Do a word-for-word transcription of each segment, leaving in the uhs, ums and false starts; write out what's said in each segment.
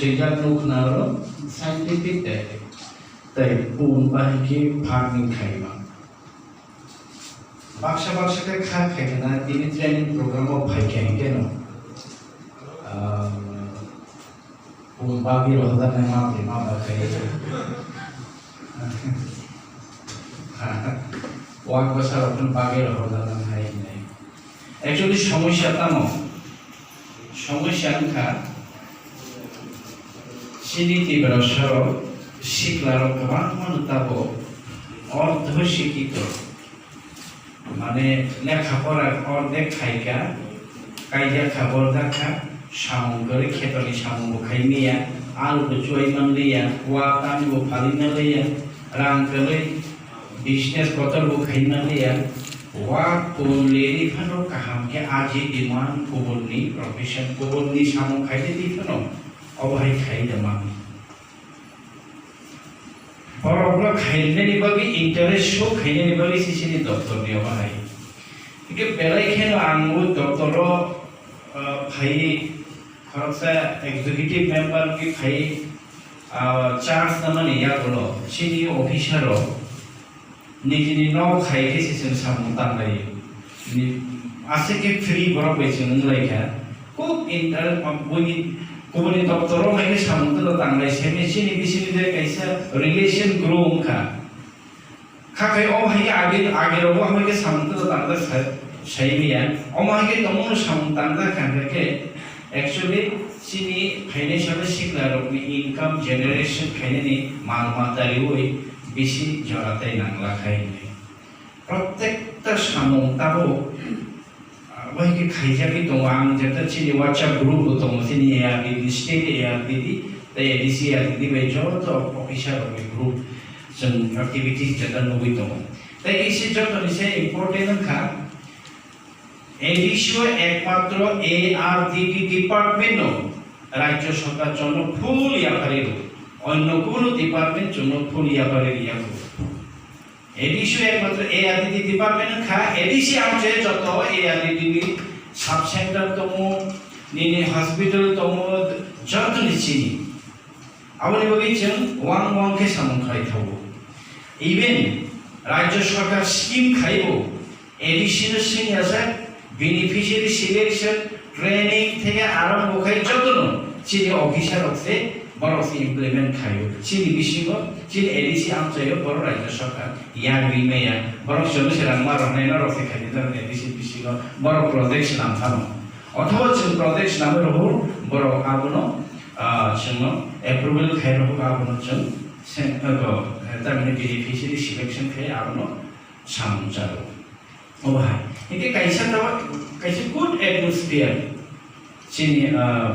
Swijak nukna oro scientific tei, tei pun bahai khe farming khaima. Baksa baksa khe kha khaina tini training program o phai khe hwnkhe no, ah, pun bagwi rohorjaknai ma twi ma ba khai. Wak bwsa rok bagwi rohorjaknai hai hinwi. Actually, somosya tamo? Somosya wngkha, chini Tiprasarok siklarok kwbangma no tabuk ordho sikito, mane lekha pora ordek khaikha, kaijak kha, borjak kha, samung kwrwi khetoni samung bo khai manya, alu bo chuai manliya, wa tani bo phalwi manliya, rang kwrwi business kotor bo khai manliya, wa pun leni phano kaham khe aji demand kubunni profession kubunni samung khai di phano obo hai khai da mani. Borokno khainani bagwi interest show khainani bagwi sisini doptor ni obo hai. Hingke belai kheno ang o doptor o, ah, phai khoroksa executive member ki phai, ah, charge namani yagulo chini officer rok. Nijini nok khai khe se chwng samung tanglai. Ni, aswk khe free borok bai chwng wnglaikha. Kok inter-, buini, kubuni doptoro hai khe samung tano tanglai. Semi chini bisini je kaisa relation grow wngkha. Kha khai o hai khe age, age rogo hai khe samung tano tanglai sa-, saimanya. Omo hai khe tongmungno samung tangjak kha hwnkhe actually chini financial sikla rokni income generation khainani mal mata riui bisi jora tei nangla khai hwnwi. Protekta samung tabuk, ah, bai khe khaijagwi tongo. Ang jeta chini WhatsApp group bo tongo, chini A R D D, state A R D D, tei A D C A R D D bai joto officer rokni group chwng activities jeta nugwi tongo. Tei kisa jotoni se important wngkha, A D C o ekmatro A R D D department no rajyo sorkar chwngno full yapharwi rw, onno kunu department chwngno full yapharwi rw ya kho. A D C o ekmatro A R D D department wngkha, A D C amchai joto A R D D ni sub center tongo, nini hospital tongo, jotoni chini. Aboni bagwi chwng wang wang khe samung khlai thago. Even rajyo sorkar scheme khaibo, A D C no singya sak, beneficiary selection, training theke arambo khai jotono chini officer rok se borok se implement khaio. Chini bisingo, chini A D C amchaio borok rajyo sorkar yagri maya, borok chwngno se rang ma roknai norok se khaidi norok A D C bisingo borok project swnam phano. Othoba chwng project swnamwi rwo, borok abono, ah, chwngno approval khai rwo, abono chwng sen-, abo, eh, tamni beneficiary selection khai abono samung chalo. Obo hai. Hingke kaisa to, kaisa good atmosphere. Chini, ah,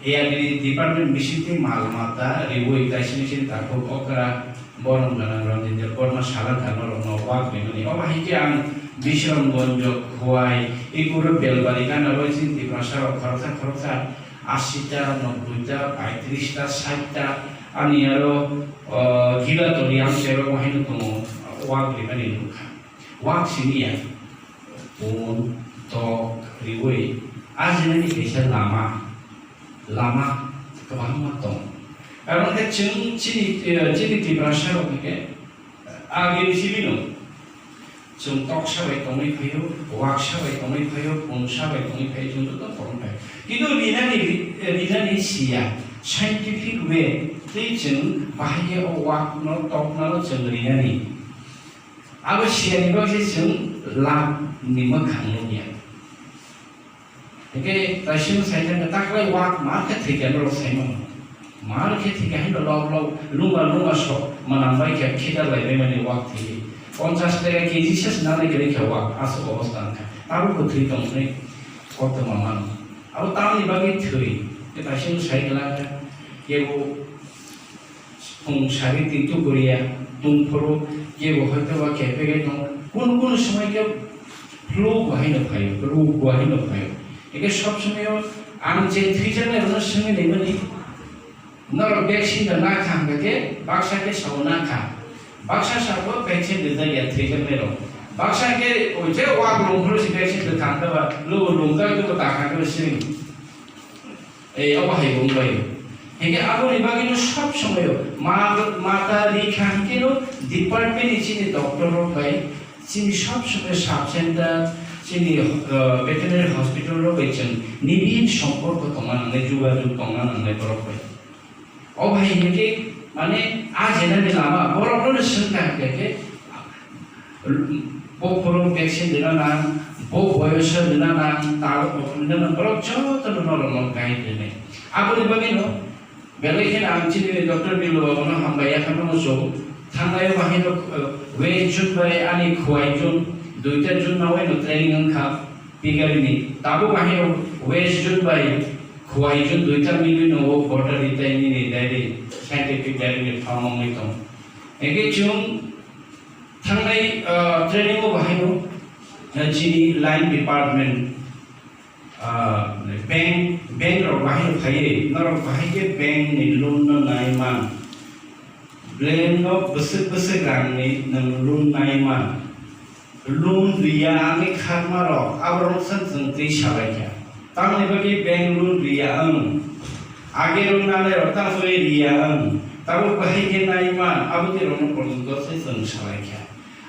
A R D department bisingtwi mal mata riui kaisa bising takhuk okra borom gana Ranjit Debbarma salangkha norokno wak rimani. Obo hai khe ang Bisramganj, Khowai, Ikuro Belbari gana roi chini Tiprasa rok khoroksa khoroksa asita, nobboita, paitris ta, sait ta, ani aro, o, Gilatoli ang cherok haino tongo, wak rimani nukha. Wak simi ya, pun, tok, riui, ajinani kaisa lama, lama kwbangma tong. Karon khe chwng chini, eh, chini Tiprasa rok hwnkhe, ah, bini simi no. Chwng toksa bai tongwi phaio, waksa bai tongwi phaio, punsa bai tongwi phaio, chwng joto tongwi phaio. Kintu rinani, rinani siya, scientific way tei chwng bahai khe o wakno toknano chwng rinani. Abo siyani bagwi se chwng lab ni mwkhang nukya. Hingke kaisa no sai thangkhe taklai wak mar khe thwikha norok sai mano. Mar khe thwikha haino lok lok luma luma sok manang bai khe khidar lai bai mani wak thwi. Ponchas taka K G se se nanai kwrwi kha wak aswk obostha wngkha. Tabuk bo thwi tong hwnwi koktwma mano. Abo tamni bagwi thwi. Tei kaisa no sai kwlak kha kebo Phung sari twi tukuria, tungphuru kebo hoitoba kepegwi tongo. Kunu kunu somoi khe flu bo haino phaio, rug bo haino phaio. Hingkhe sob somoio ang je thwijaknai rokno swngwi naimani, norok vaccine da nakha hwnkha khe baksa khe sao nakha. Baksa sabo vaccine rijak ya thwijaknai rok. Baksa khe o je wak lungphuru se vaccine rwkha hwnkhe ba lugo lungjak tongbo takha hwnkhe ba sini. Ei, obo hai wng bai. Hinkhe aboni bagwino sob somoyo ma, mata rikha hinkhe no department ni chini doctor rok bai chini sob somoyo sub center, chini, uh, veterinary hospital rok bai chwng nibin somporko tongna nangnai, jugajug tongna nangnai borok bai. O bai hinkhe mane a jena ni lama borok no swngkha hinkhe Bo phuru vaccine rwna nang, bo boyoso rwna nang, tabuk bo rwna nang, borok joto no norok no guide rwnai. Aboni bagwi no belai kheno ang chini doctor Bilu babu no hambai ya khe no muchung. Thangnai o bahai no, eh, West June bai ani Khowai June, duita June no training wngkha pigari ni. Tabuk bahai no West June bai Khowai June duita milwi no o border ni tai nini diary, scientific diary ni phamangwi tong. Ege chwng Thangnai, ah, training o bahaino, ah, chini line department, ah, bank, bank rok bahaino phaiwi, norok bahai khe bank ni loan no nai man. Bank no bwswk bwswk rang ni nwng loan nai man. Loan riya ani kharma rok, abo rok san chwng twi salai kha. Tamoni bagwi bank loan riya ang. Age rok nanai rok tamo bai riya ang. Tabuk bahai khe nai man, abo twi rok no porjonto se chwng salai kha.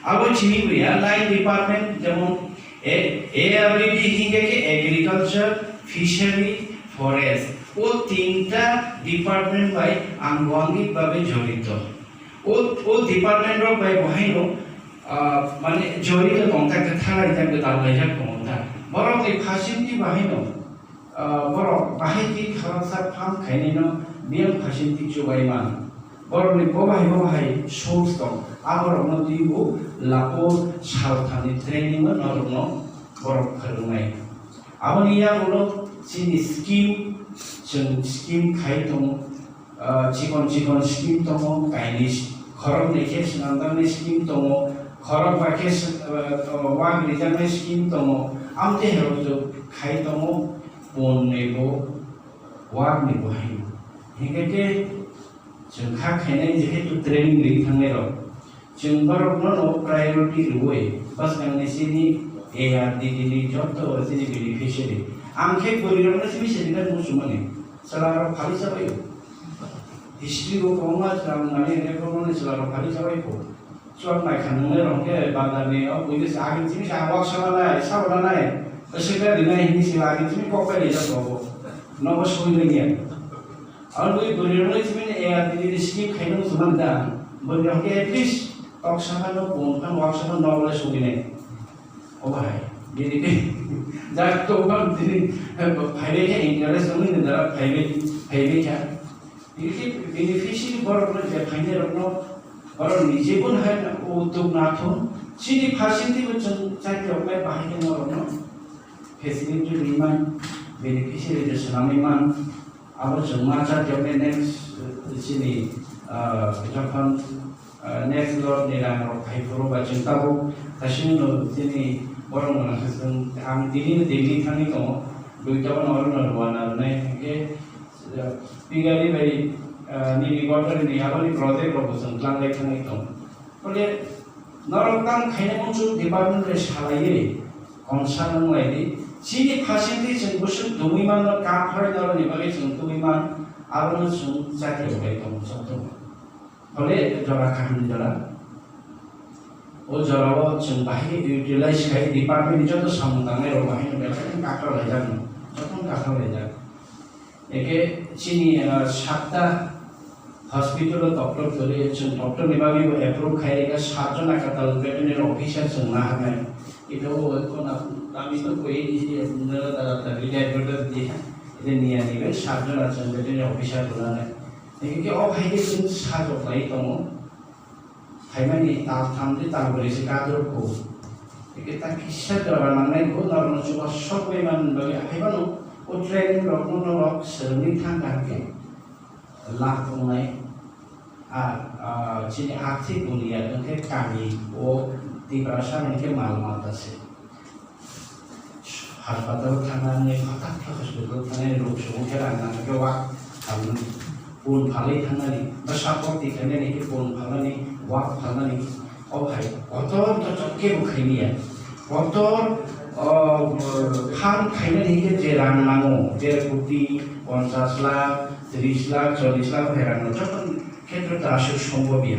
Abo chini buya line department jemon A R D D hingke ke agriculture, fishery, forest. O tinta department bai ang wangwi babe jorito. O, o department rok bai bohaino, ah, mane jorito tongkha, kwthalaijak, gwdal laijak tongkha. Borokni facility bahaino, ah, borok bahai khe khoroksa farm khainaino biyang facility chubai man. Borokni bo bahai bo bahai source tong. A borokno twibo lapo salthani training o norokno borok phwrwngnai. Aboni yagulo chini scheme, chwng scheme khai tongo. Ah, chikon chikon scheme tongo, kainwi khoroknwi khe swnamjaknai scheme tongo, khorokba khe sw-, ah, wak rijaknai scheme tongo, amtwi hai rok khai tongo, ponnwi bo, waknwi bo hai. Hinkhe khe chwng kha khainai jehetu training ri thangnai rok. Chwng borokno no priority rwui bwskangni chini A R D D ni joto chini beneficiary. Ang khe bwrwirokno simi simi khe muchungmani. Chwlarok phari chabaio. History bo kwbangma chwla mani record mani chwlarok phari chabaio. Chuak naikha nwngnai rok khe bazarni o buini se agini simi se ang wak salanai, salanai. Bwswk rinai hini se agini simi kok bai rijak rokbo. Nobo sui rwngya. Ang bui bwrwirokno simi A R D D ni scheme khaina muchungmani da. Bwrwirok khe at least Kok sakha no pon khan wak sakha no le sugine. O bahai. Bini ke jak to bang tini phaibe khe interest wngwi ni dara phaibe phaibe kha. Bini ke beneficiary borok no je phainai rok no borok ni jibon hai o tuk na thun. Chini facility bo chwng chai rok nai bahai khe norok no facility rwi man, beneficiary je swnamwi man. Abo chwng ma cha khe next, eh, chini, ah, jokhon, ah, next lot ni rang rok phai phuru ba chwng tabuk kaisa no chini borok no khe chwng ang tini no Delhi thangwi tongo, duita bono oro no rwna rwnai hinkhe, eh, pigari bai, ah, nini Kothari ni aboni project rok bo chwng tlanglai thangwi tongo. Bole norok tamo khaina muchung department bai salaiwi concern wng lai di. Chini facility chwng bwswk tubui manno, kaphar norokni bagwi chwng tubui man, abono chwng chakri rwlai tongo jotono. Bole jora kaham jora. O jorao chwng bahai khe utilize khai department ni joto samung tangnai rok bahai no belai khe kakhra laijak no, jotono kakhra laijak. Eke chini, ah, satta hospital o doctor kwrwi, chwng doctor ni bagwi bo approve khai rikha, satjon akatal veterinary officer chwng naharnai. Ito o kona kami to koi ni si nara tara ta retire order di ha. Ite niya ni bai satjon a chwng veterinary officer bo nanai. Eke o khai khe chwng sajok lai tongo. Phaimani tal tham tei tal brwi se kadrok kho. Eke ta kisa jora nangnai kho, norokno chuba sok bai man bagwi haibano o training rokno norok swrwngwi thang kha khe lak wngnai. Ar, ah, chini arthik buniyad wngkhe kami o Tiprasa hwnkhe mal mata se. Haspatalo thangnani, hothat khe hospital thangnani, rok songwi khe rang nang khe wak phalnani, pon phalwi thangnani, bwsa pokti khainani khe pon phalnani, wak phalnani, o hai kotor to chok khe bo khaimya. Kotor, O, uh, farm khainani hingke je rang nango, der koti, ponchas lakh, tris lakh, chollis lakh hai rang no, joto khetre to aswk sombobya.